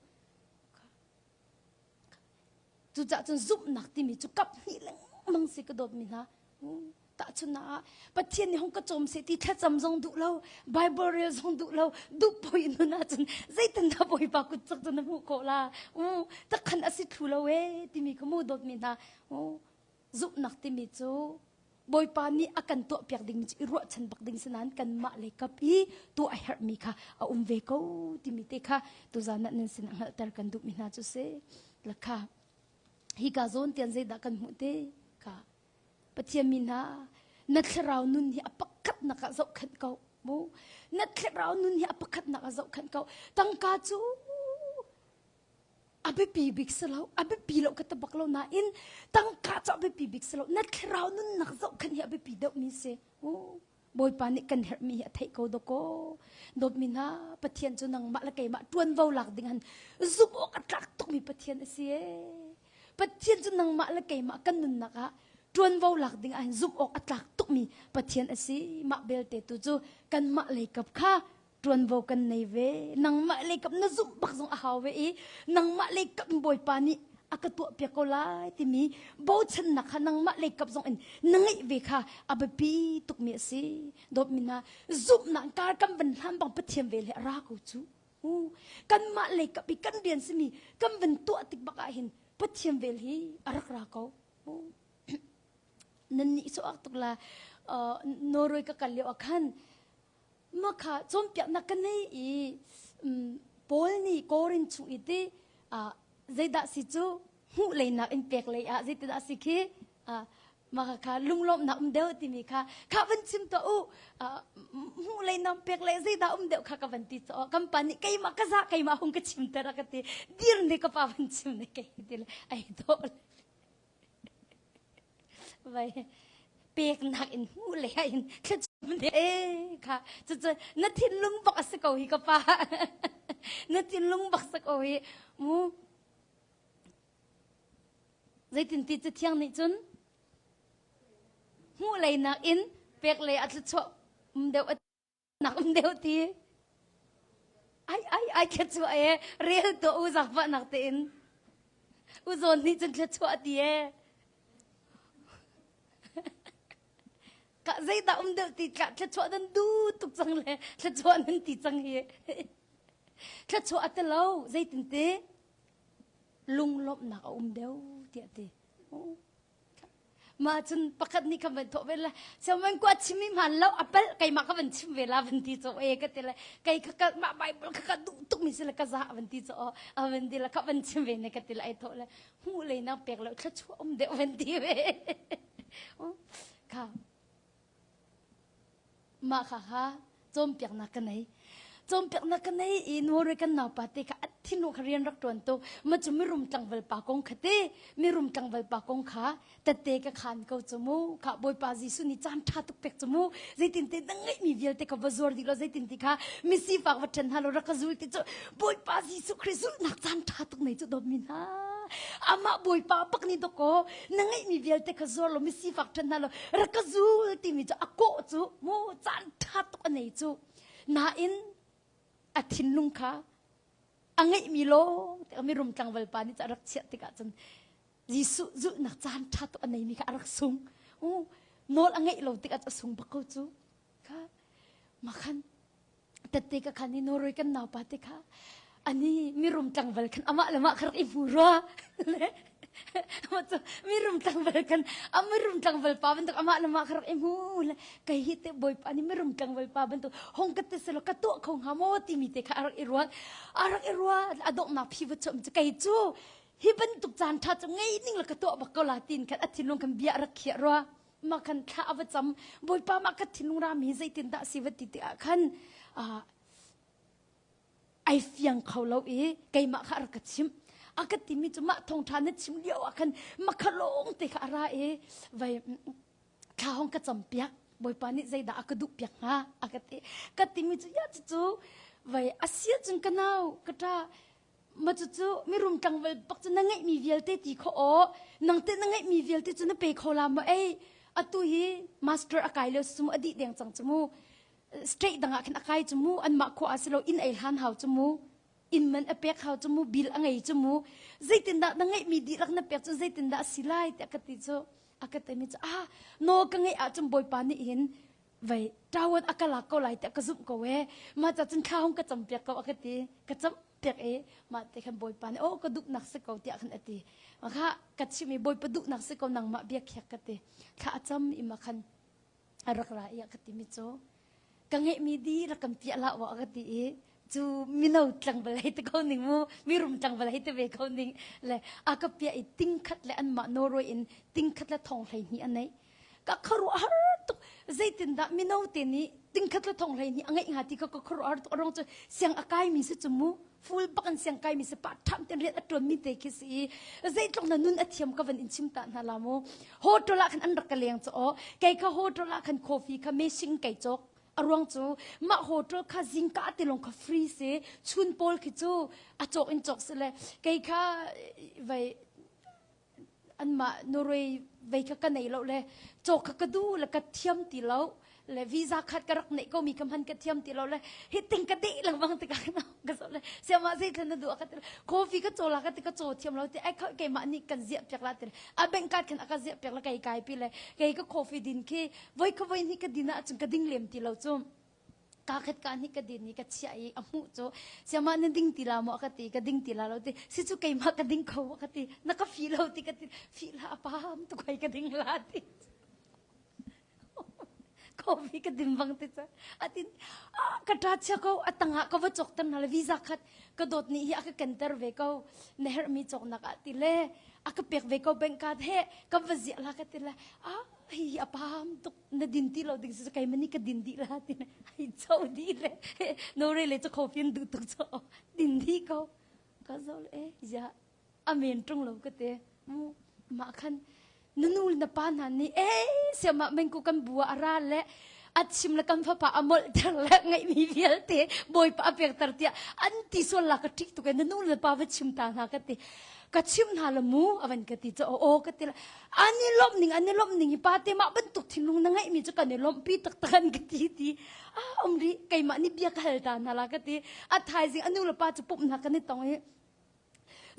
Cucaah cun zumhnak timi cu kap hnih lengmang si ka dawtmi hna. Tahchunhnak ah Pathian nih hung ka cawm seh ti thlacam zong duh lo, Bible rel zong duh lo, duh poi nun ahcun zeitin dah Bawipa kut cak cu na hmuh khawh la? U, takhan a si thlu lo ee timi kha mu dawtmi hna. U, zumhnak timi cu Bawipa nih a kan tuahpiak dingmi cu i ruahchan bak ding si nain kanmah lei kap i tuah a herhmi kha a um ve ko timi te kha tuzan ah nan sin ah hngalhter kan duhmi hna cu si. La kha hika zawn tian zeidah kan hmuh te kha Pathian mi hna na thlarau nun hi a pakhatnak ah zohkhenh ko mu na thlarau nun hi a pakhatnak ah zohkhenh ko tangka cu a biapi bik si lo a biapi lo ka ti bak lo nain tangka cu a biapi bik si lo na thlarau nunnak zohkhenh hi a biapi deuhmi si Bawipa nih kan herhmi hi a theih ko dawkaw dawtmi hna Pathian cu nangmah le keimah ṭuanvo lak ding han zumh awk a tlak tukmi Pathian a si ee Pathian cu nangmah le keimah kan nunnak ah ṭuanvo lak ding ah hin zumh awk a tlak tukmi Pathian a si mah belte tu cu kanmah lei kap kha ṭuanvo kan nei ve nangmah lei kap na zumh bak zong a hau ve i nangmah lei kap in bawipa nih a ka tuah piak ko lai timi bochannak kha nangmah lei kap zong in na ngeih ve kha a biapi tukmi a si dawtmi hna zumhnak kar kan van hlan bang pathian vel he a ra ko cu kanmah lei kap i kan rian simi kan van tuah tik bak ah hin pathian vel hi a rak ra ko nan nih so ak tuk la Norway ka kal lio ah khan Mah kha cawnpiaknak ka nei i Paul nih Korin chung i ti zeidah si cu hmuh leinak in pek lei ah zeitindah si khi mah kha lunglawmhnak um deuh timi kha kha van chim tuah u hmuh lei nam pek lei zeidah um deuh kha ka van ti caw kan pa nih keimah ka za keimah hung ka chim ter a ka ti dir ne ka pa van chim ne kei ti le ai dawh Vai peknak in hmuh le in thlacam ne e kha cucu na thinlung bak a si ko hi ka pa na thinlung bak si ko hi mu zeitin ti cu thiang nih cun hmuh leinak in pek le a thluachuah um deuh nak um deuh ti. Ai ai ai thluachuah e rel tuah u zaangfahnak tein. U zawn nih cun thluachuah ti e. Ka zeidah um deuh ti tla thluachuah nan du tuk cang le thluachuah nan ti cang hi. Thluachuah a ti lo zeitin ti lunglawmhnak a um deuh tiah ti. Mah cun pakhat nih kan van thawh ve la siangman kua chim i hmaan lo a palh keimah ka van chim ve la van ti cu e ka ti le kei kha ka mah Bible kha ka duh tuk mi si le ka za van ti cu a van ti le ka van chim ve ne ka ti le ai thawh le hmuh lei nak pek lo thluachuah um deuh van ti ve kha Mah kha kha cawnpiaknak ka nei. Cawnpiaknak ka nei i Norway kan naupa te kha a thinlung kha rian rak ṭuan tuk. Mah cu mirum tlangval pa kong kha ti, mirum tlangval pa kong kha tette ka khaan ko cu mu. Kha Bawipa Jesuh nih caan ṭha tuk pek cu mu. Zeitin te na ngeihmi vialte kha va zuar dih law zeitin ti kha misifak va ṭhen hna law rak ka zul ti cu Bawipa Jesuh Khrih zulhnak caan ṭha tuk nei cu dawtmi hna. Amah Bawipa bak nih dawkaw na ngeihmi vialte kha zuar law misifak ṭhen hna law rak ka zul timi cu a kawh cu mu caan ṭha tuk a nei cu. Nain a thinlung kha a ngeihmi lawng te mirum tlangval pa nih a rak chiah tikah cun Jesuh zulhnak caan ṭha tuk a neimi kha a rak sung. U nawl a ngeih lo tikah a sung bak ko cu. Kha makhan tette ka khan i Norway kan naupa te kha ani mirum tlangval khan amah le mah kha rak i hmu rua le cu mirum tlangval khan a mirum tlangval pa bantuk amah le mah kha rak i hmu le kei hi te bawipa nih mirum tlangval pa bantuk hong ka te selo ka tuah kho hnga maw timi te kha a rak i ruat a rak i ruat a donghnak phi va chom cu kei cu hi bantuk caan ṭha cu ngei ning la ka tuah bak ko la tin khan a thinlung khan bia rak khiah rua mah khan thla a va cam bawipa mah ka thinlung rami hi zeitin dah si va ti tikah khan ai fiang kho lo i keimah kha a rak ka chimh a ka timi cu mah thawngṭha na chim lio ah khan makha lawng te kha a ra i vai thla hong ka cam piak bawipa nih zeidah a ka duh piak hnga a ka ti ka timi cu ya cu vai asia cun ka nau ka ṭa Ma cucu mirum tlangval bak cu na ngeihmi vialte ti kho aw nang te na ngeihmi vialte cu na pe kho la maw ei atu hi master a kai lio sumu a dih deng cang cu mu state dang ah khin a kai cu mu anmah khua ah si lo inn ei hlan hau cu mu inn man a pek hau cu mu bill a ngei cu mu zeitindah na ngeihmi dihlak na pek cu zeitindah a si lai tiah ka ti cu a ka timi cu ah no ka ngeih ahcun bawipa nih hin vei ṭawan a ka lak ko lai tiah ka zumh ko ee mah ca cun thla hung ka cam piak ko a ka ti ka cam piak i mah te khan bawipa nih oh ka duhnak si ko tiah khan a ti kha ka chim i bawipa duhnak si ko nangmah bia khiak ka ti thla a cam i ma khan a rak ra i a ka ti mi cu ka ngeihmi dihlak kan piah la wa ka ti i cu mino tlangval hei te ko ning mu mirum tlangval hei te ve ko ning le a ka piah i tingkhat le anmah Norway in tingkhat le thong 12 a nei ka khuaruahhar tuk zeitindah mino te nih tingkhat le thong 12 a ngeih hnga ti kha ka khuaruahhar tuk a ruang cu siang a kaimi si cu mu full bak in siang kaimi si pa ṭham ten rian a ṭuanmi te khi si i zeitluk na nun a thiam ka van in chim ta hna la mu hotel ah khan an rak ka leng cu aw kei kha hotel ah khan coffee kha machine kei cawk a ruang cu mah hotel kha zingka te lawng kha free si chun pawl khi cu a cawk in cawk si le kei kha vai anmah Norway vei kha ka nei lo le cawk kha ka duh le ka thiam ti lo le visa khat ka rak neih ko mi ka hman ka thiam ti lo le hi ting ka deh lengmang tikah ka zoh le siamah zeithlan na duh ka ti coffee ka caw la ka ti ka caw thiam lo ti ai kho keimah nih kan ziah piak la ti a bank card khan a ka ziah piak la kei kai pi le kei ka coffee din khi voi kha voi hnih ka din ahcun ka ding lem ti lo cu ka khat ka nih ka din i ka chiah i a hmuh cu siamah na ding ti la maw ka ti ka ding ti la lo ti si cu keimah ka ding kho ka ti na ka fi lo ti ka ti fi la a pam tu kai ka ding la ti coffee ka dim bang ti cha atin ka ta chia ko atanga ka va chok tan hal visa khat ka dot ni hi a ka kenter ve ko na her mi chok nak a ti le a ka pek ve ko bank card he ka va zia la ka ti le a hi a pam tuk na din ti lo ding si keimah nih ka din dih la ti ai cho dih le no re le chu coffee duh tuk cho din dih ko ka zo le eh ya amen tung lo ka te mu ma khan na nu na pa hna nih eh siama mengku kan bua ara le a chim le kan fapa a molh ter le ngeihmi vialte bawipa a pek ter tiah an ti sual la ka ṭih tuk e na nu le pa va chim ta hna ka ti. Ka chimh hna la mu a van ka ti cu aw ka ti la. An i lawmh ning an i lawmh ning hi pa te mah bantuk thinlung na ngeihmi cu kan i lawmhpi taktak an ka ti ti. Ah um rih keimah nih bia ka hal ta hna la ka ti. A thaizing a nu le pa cu pumh hna kan i tong i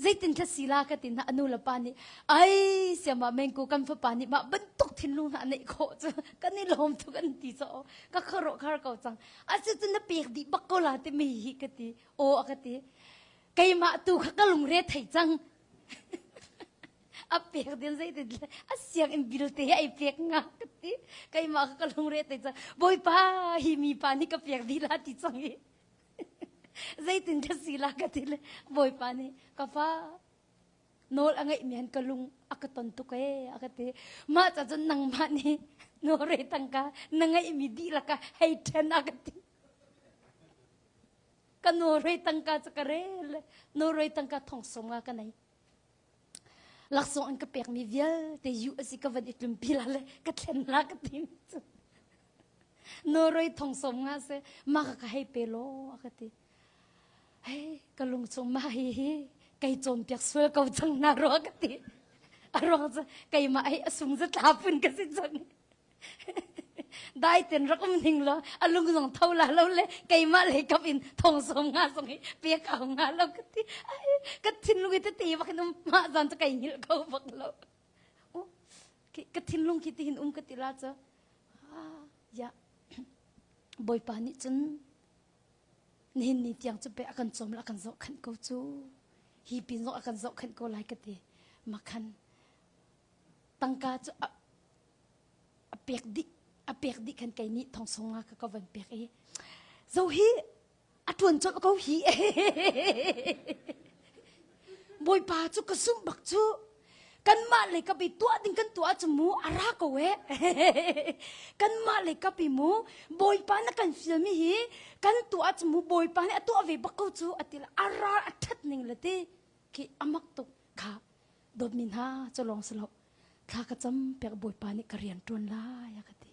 zeitin thla si la ka ti hna a nu le pa nih ai siama mengku kan fapa nih mah bantuk thinlung hna neih khawh cu kan i lawm tuk an ti cho ka khuaruah khar ko cang a si cu na pek dih bak ko la ti mi hi ka ti aw a ka ti keimah tu kha ka lungre thei cang a pek din zeitin a sianginn bil te ai pek nga ka ti keimah kha ka lungre thei cang bawipa hi mi pa nih ka pek dih la ti cang i Zeitin ka si la ka ti le Bawipa nih ka fa nawl a ngeihmi han ka lung a ka ton tuk ee a ka ti. Mah ca cun nangmah nih nawre tangka na ngeihmi dihlak ah hei ṭhen a ka ti. Ka nawre tangka cu ka rel le nawre tangka thong sawm nga ka nei. Laksawng an ka pekmi vialte yu a si ka van i tlunpi la le ka thlen la ka ti cu. Norway thong som nga se ma ka ka hei pe law a ka ti. Hei ka lung chung ma hi hi kei cawnpiak sual ko cang na rua ka ti. A ruang cu keimah hei a sung zatla phun ka si cang. Dai ten rak um ning law a lung zong tho la lo le keimah lei kap in thong som nga zong hi pe kau nga lo ka ti. Ai ka thinlung i tete bak in um ma zan cu kai hngilh ko bak lo. Ka thinlung khi tihin um ka ti la cu. Ya Bawipa nih cun nihin ni tiang cu pe a kan cawm le a kan zohkhenh ko cu. Hi pin zong a kan zohkhenh ko lai ka ti. Makhan tangka cu a pek dih a pek dih khan kei nih thong sung nga ka ka van pek i zo hi a tuan colh ko hi bawipa cu ka sum bak cu kanmah le kapi tuah ding kan tuah cu mu a ra ko e kanmah le kapi mu bawipa na kan fial mi hi kan tuah cu mu bawipa nih a tuah ve bak ko cu a ti la a ra a that ning le ti khi amak tuk kha dawtmi hna cu lawng si lo thla ka cam pek bawipa nih ka rian ṭuan lai a ka ti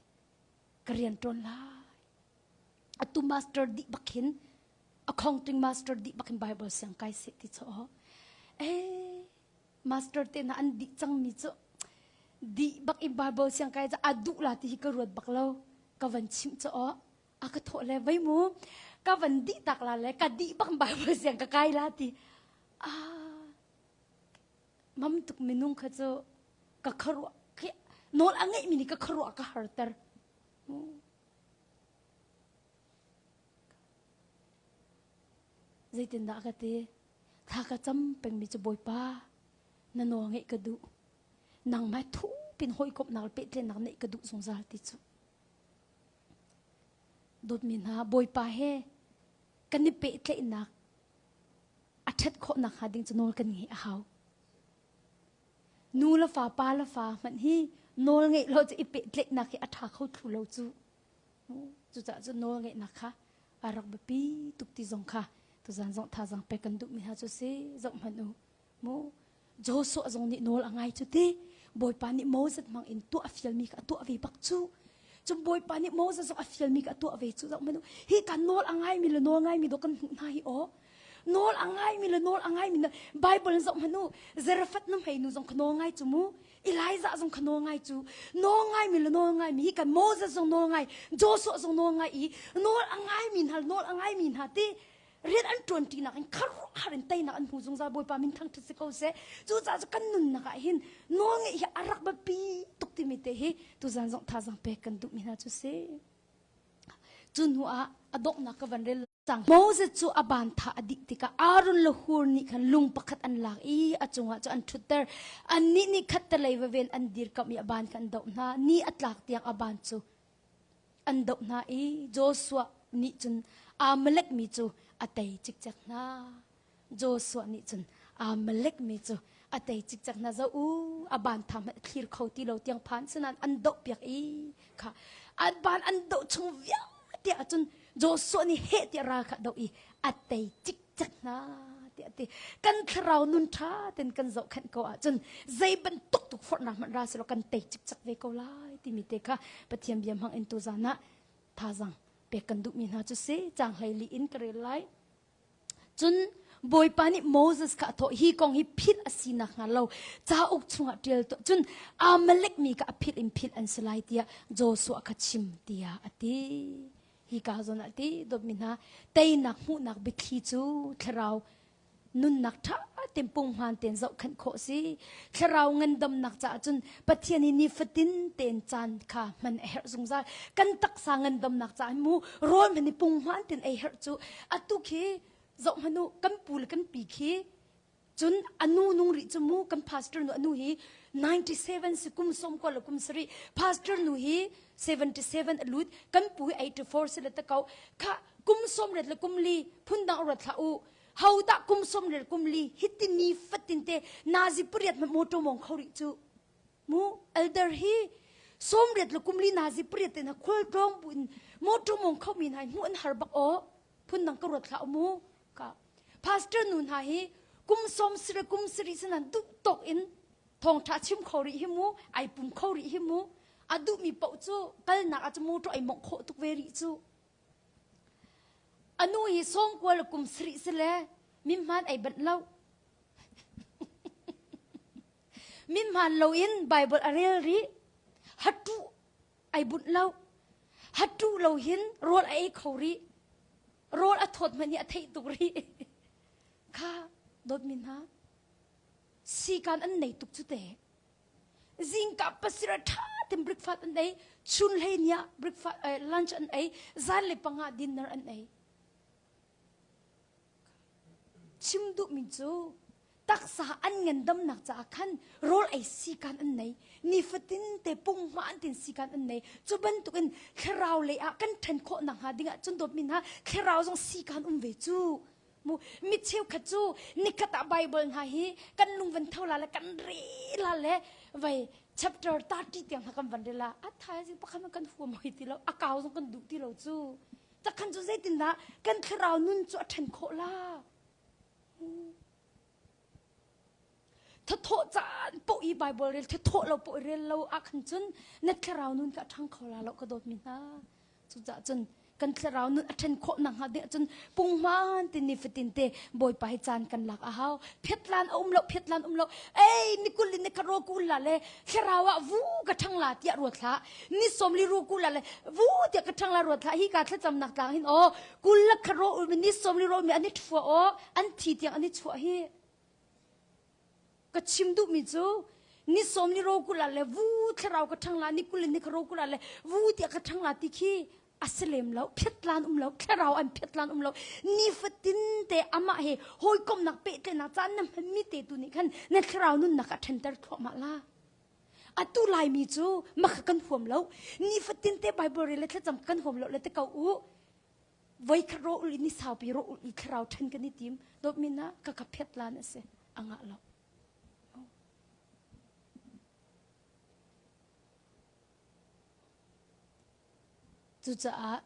ka rian ṭuan lai atu master dih bak hin accounting master dih bak hin bible siang kai seh ti chaw eh master te na an dih cang mi cu dih bak in bible siang kai a duh la ti hi ka ruat bak lo ka van chimh chaw a ka thawh le vai mu ka van dih tak la le ka dih bak bible siang ka kai la ti ah Mam tuk minung kha cu ka khuaruah khi nawl a ngeihmi nih ka khuaruah ka harter. Zeitindah ka ti? Thla ka cam pengmi cu Bawipa na nawl ngeih ka duh. Nangmah thupin hawikomhnak le pehtlaihnak neih ka duh zungzal ti cu. Dawtmi hna Bawipa he kan i pehtlaihnak a ṭhat khawh nakhnga ding cu nawl kan ngeih a hau. Nu le fa, pa le fa hmanh hi nawl ngeih lo cu i pehtlaihnak hi a ṭha kho thlu lo cu. Cucaah cu nawl ngeihnak kha a rak biapi tuk ti zong kha tuzan zong thazaang pek kan duhmi hna cu si zoh hmanh u. Mu Joshua zong nih nawl a ngai cu ti Bawipa nih Moses hmang in tuah a fialmi kha a tuah ve bak cu. Cun Bawipa nih Moses zong a fialmi kha a tuah ve cu zoh hmanh u. Hi kan nawl a ngaimi le nawl ngaimi dawh kan hmuh hna hi aw. Nawl a ngaimi le nawl a ngaimi na Bible in zoh hmanh u. Zarephath nuhmei nu zong kha nawl ngai cu mu. Elijah zong kha nawl ngai cu. Nawl ngaimi le nawl ngaimi hi kan Moses zong nawl ngai, Joshua zong nawl ngai i nawl a ngaimi hna nawl a ngaimi hna ti rian an ṭuanṭinak in kharuahhar in teinak an hmu zungzal Bawipa min thangṭhat si ko seh cucaah cu kan nunnak ah hin nawlngeih hi a rak biapi tuk timi te hi tuzan zong thazaang pek kan duhmi hna cu si cu hnu ah a donghnak ka van rel cang Moses cu a ban tha a dih tikah Aaron le Hur nih khan lung pakhat an lak i a cungah cu an ṭhutter annih nih khattelei vaven an dirkamh i a ban kha an doh hna ni a tlak tiang a ban cu an doh hna i Joshua nih cun Amalek mi cu a tei cikcek hna. Joshua nih cun Amalek mi cu a tei cikcek hna. Zo u, a ban tha hmanh a thlir kho ti lo tiang phan sinain an doh piak i kha an ban an doh chung vialte ahcun Joshua nih heh tiah ral kha a doh i a tei cikcek hna tiah a ti. Kan thlarau nun ṭha ten kan zohkhenh ko ahcun zei bantuk tukforhnak hmanh ra selaw kan tei cikcek ve ko lai timi te kha Pathian bia hmang in tuzan ah thazang pek kan duhmi hna cu si caang 14 in ka rel lai. Cun Bawipa nih Moses kha a thawh hi kong hi philh a si nakhnga lo cauk chungah ṭial tuah cun Amalek mi kha a philh in philh an si lai tiah Joshua kha chim tiah a ti. Hi ka zawn ah ti dawtmi hna teinak hmuhnak biathli cu thlarau nunnak ṭha tein punghman tein zohkhenh khawh si. Thlarau ngandamnak caah cun Pathian i nifatin tein caan kha hman a herh zungzal. Kan taksa ngandamnak caah mu rawl hman i punghman tein ei herh cu atu khi zoh hmanh u kan pu le kan pi khi cun a nu nung rih cu mu kan pastor nu anu hi 97 si kum som ko le kum sarih pastor nu hi 77 a lut kan pu hi 84 si le ta ko kha kum som ret le kum li phun dang ruat hlah u ho dah kum som ret kum li hiti ni fatin te nazi pariat ma motor mong kho rih cu mu elder hi som ret le kum li nazi pariat te na khol tlong bu in motor mong kho mi hna hmu an har bak o phundang ka ruat hlah mu ka pastor nu hna hi kum som sire kum siri sinan duh tok in thawngtha chim kho rih hi mu ai pum kho rih hi mu a duh mi paoh cu kalnak ah cu mu ai mong khawh tuk ve rih cu anu hi som kual kum sri sile min hman ai banh lo min hman lo in bible a rel rih hatu ai bunh lo hatu lo hin rawl a ei kho rih rawl a thawt hmanh hi a theih tuk rih kha dawtmi hna sikan an nei tuk cu te zingka pasira tha ten breakfast an ei chun hlei nia breakfast lunch an ei zan le panga dinner an ei Chim duhmi cu taksa an ngandamnak caah khan rawl ei sikan an nei. Nifatin te punghma an tin sikan an nei. Cu bantukin thlarau lei ah kan ṭhen khawh nakhnga dingah cun dawtmi hna thlarau zong sikan um ve cu. Mu mi cheukhat cu nikhat ah Bible hna hi kan lung van tho la le kan re la le vai chapter 30 tiang hna kan van re la a thaizing pakhat kan huam hoi ti lo a kau zong kan duh ti lo cu Cakhan cu zeitindah kan thlarau nun cu a ṭhen khawh la? Thathawh caan poh i Bible rel, thathawh lo poh i rel lo ah khan cun na thlarau nun kha a ṭhang kho la lo ka dawtmi hna. Cucaah cun kan thlarau nun a ṭhen khawh nakhnga ding ahcun punghman ti nifatin te Bawipa hi caan kan lak a hau. Phiatlan a um lo, phiatlan um lo. Ei, ni kul in ni khat ro kul la le thlarau ah vu ka ṭhang la tiah ruat hlah. Ni som li ru kul la le vu tiah ka ṭhang la ruat hlah. Hi ka thlacamnak tlang hin aw kul la khat ro ul mi ni som li ro mi an i ṭhua aw an thi tiang an i chuah hi. Ka chim duhmi cu ni som li ro kul la le vu thlarau ka ṭhang la ni kul in ni kha ro kul la le vu tiah ka ṭhang la ti khi a si lem lo phiatlan um lo thlarau an phiatlan um lo nifatin te amah he hawikomnak pehtlaihnak caan na hmanmi te tu nih khan na thlarau nunnak a ṭhenter thluahmah la atu laimi cu maka kan huam lo nifatin te bible rel le thlacam kan huam lo le te ko u voi khat ro ul ni saupi ro ul i thlarau ṭhen kan i tim dawtmi na ka ka phiatlan a si a ngah lo Cucaah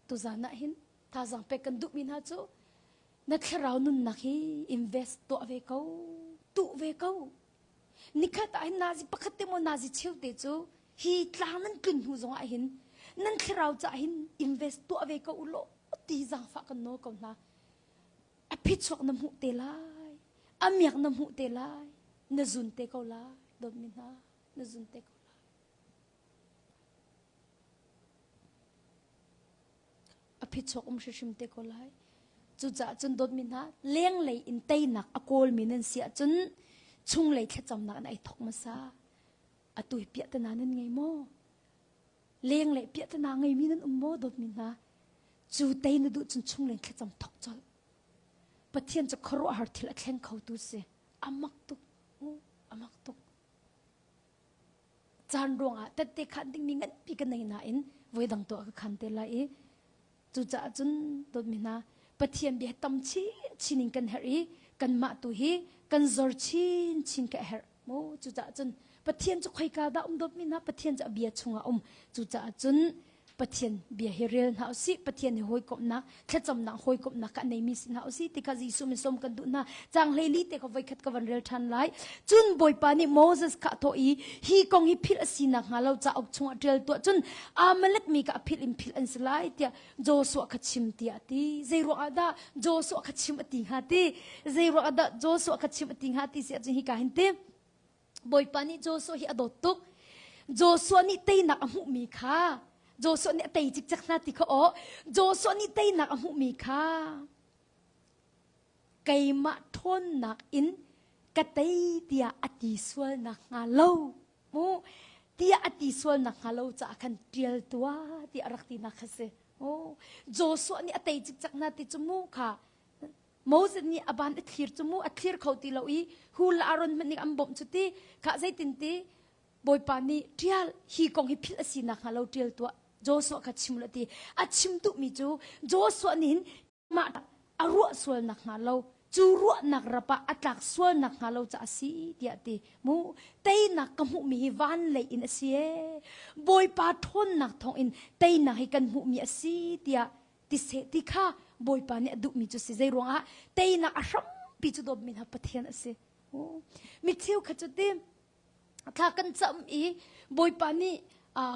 tuzan ah hin thazaang pek kan duhmi hna cu na thlarau nunnak hi invest tuah ve ko, tuh ve ko. Nikhat ah hin nazi pakhat te maw nazi cheu te cu hi tlang nan tlun hnu zong ah hin nan thlarau caah hin invest tuah ve ko u law ti zaangfah kan nawl ko hna. A phichuak na hmuh te lai, a miak na hmuh te lai, na zun te ko lai, dawtmi hna, na zun te ko lai. A phichuak um hrimhrim te ko lai. Cucaah cun dawtmi hna, lenglei in teinak a kawlmi nan si ahcun chunglei thlacamnak in ai thawk hmasa. Atu hi piahtana nan ngei maw? Lenglei piahtana ngeimi nan um maw dawtmi hna? Cu tei na duh cun chunglei thlacam thawk colh. Pathian cu khuaruahhar thil a thleng khotu si. A mak tuk. A mak tuk. Caan ruangah tette khan dingmi nganpi ka nei nain voidang tuah ka khan te lai i cucaah cun dawtmi hna Pathian bia tam chin chin in kan herh i kanmah tu hi kan zor chin chin ka herh mu cucaah cun Pathian cu khoika dah um dawtmi hna Pathian cu a bia chungah um cucaah cun. Pathian bia hi rel hna usih. Pathian he hawikomhnak, thlacamnak hawikomhnak kha neimi si hna usih ti kha Jesuh min sawm kan duh hna. Caang hleili te kha voikhat ka van rel ṭhan lai. Cun Bawipa nih Moses kha a thawh i hi kong hi philh a si nakhnga lo cauk chungah ṭial tuah cun Amalek mi kha a philh in philh an si lai tiah Joshua kha chim tiah a ti. Zei ruangah dah Joshua kha chim a ti hnga ti? Zei ruangah dah Joshua kha chim a ti hnga ti si ahcun hika hin ti. Bawipa nih Joshua hi a dawt tuk. Joshua nih teinak a hmuhmi kha Joshua nih a tei cikcek hna ti kha aw Joshua nih teinak a hmuhmi kha keimah ṭhawnnak in ka tei tiah a ti sual nakhnga lo mu tiah a ti sual nakhnga lo caah khan ṭial tuah tiah a rak tinak kha si. Oh, Joshua nih a tei cikcek hna ti cu mu kha Moses nih a ban a thlir cu mu a thlir kho ti lo i Hur le Aaron hmanh nih an bawmh cu ti kha zeitin ti Bawipa nih ṭial hi kong hi philh a si nakhnga lo ṭial tuah Joshua kha chim la ti a chim duhmi cu Joshua nih hin mah a ruah sual nakhnga lo cu ruahnak rap ah a tlak sual nakhnga lo caah a si tiah ti mu teinak ka hmuhmi hi van lei in a si ee Bawipa ṭhawnnak thawngin teinak hi kan hmuhmi a si tiah ti seh ti kha Bawipa nih a duhmi cu si zei ruangah teinak a hrampi cu dawtmi hna Pathian a si mi cheu kha cu ti thla kan cam i Bawipa nih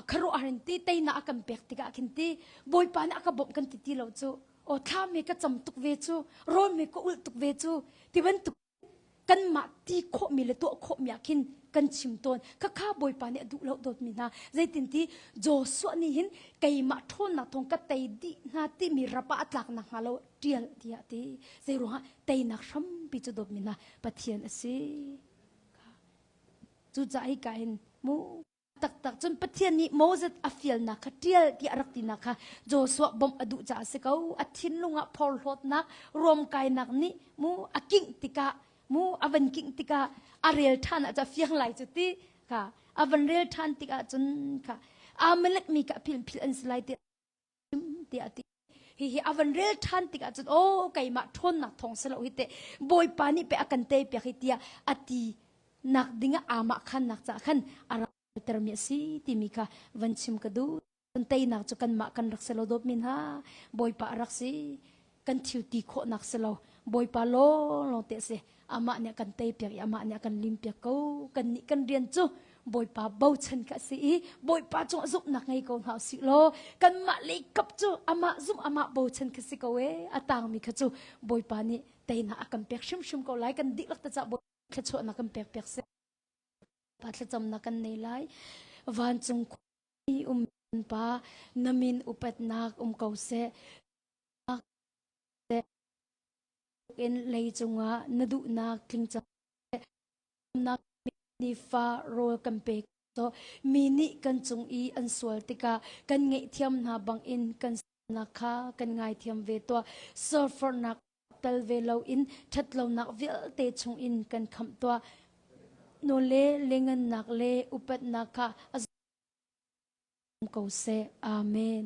kharuah in ti teinak a kan pek tikah khin ti Bawipa nih a ka bawmh kan ti ti lo cu o thla me ka cam tuk ve cu rawl me ka ulh tuk ve cu ti bantuk kanmah ti khawhmi le tuah khawhmi ah khin kan chim tawn khakha bawipa nih a duh lo dawtmi hna zeitinti Joshua nih hin keimah ṭhawnnak thawng ka tei dih hna timi rap ah a tlak nakhnga lo ṭial tiah ti zeiruangah teinak hrampi cu dawtmi hna Pathian a si cucaah hika hin mu taktak cun Pathian nih Moses a fialnak kha ṭial tiah a rak tinak kha Joshua bawmh a duh caah a si ko. A thinlung ah phorhlawtnak, ruamkainak nih mu a kingh tikah mu a van kingh tikah a rel ṭhan ah ca fiang lai cu ti kha a van rel ṭhan tikah cun kha Amalek mi kha phil phil an si lai ti tiah a ti. Hihi a van rel ṭhan tikah cun aw keimah ṭhawnnak thawng si lo hi teh Bawipa nih pei a kan tei piak hi tiah a ti nak ding ah amah khannak caah khan a rak termi a si timi kha van chim ka duh. Teinak cu kanmah kan rak si lo dawt min ha Bawipa a rak si kan thil ti khawhnak si lo Bawipa lawnglawng te a si amah nih a kan tei piak i amah nih a kan lim piak ko kan nih kan rian cu Bawipa bochan kha a si i Bawipa cungah zumhnak ngei ko hna usih law kanmah lei kap cu amah zumh amah bochan kha si ko ee a tangmi kha cu Bawipa nih teinak a kan pek hrimhrim ko lai kan dihlak te cah Bawipa thluachuahnak kan pek piak seh Pa thlacamnak kan nei lai vancung um pa na min upatnak um ko seh in lei cungah na duhnak tling cang nak nifa rawl kan pe to mi nih kan cung i an sual tikah kan ngaihthiam hna bangin kan nak kha kan ngaithiam ve tuah sawrfornak tel ve loin ṭhatlonak vialte chungin kan khamh tuah no le lengannak le upatnak kha a ko seh amen.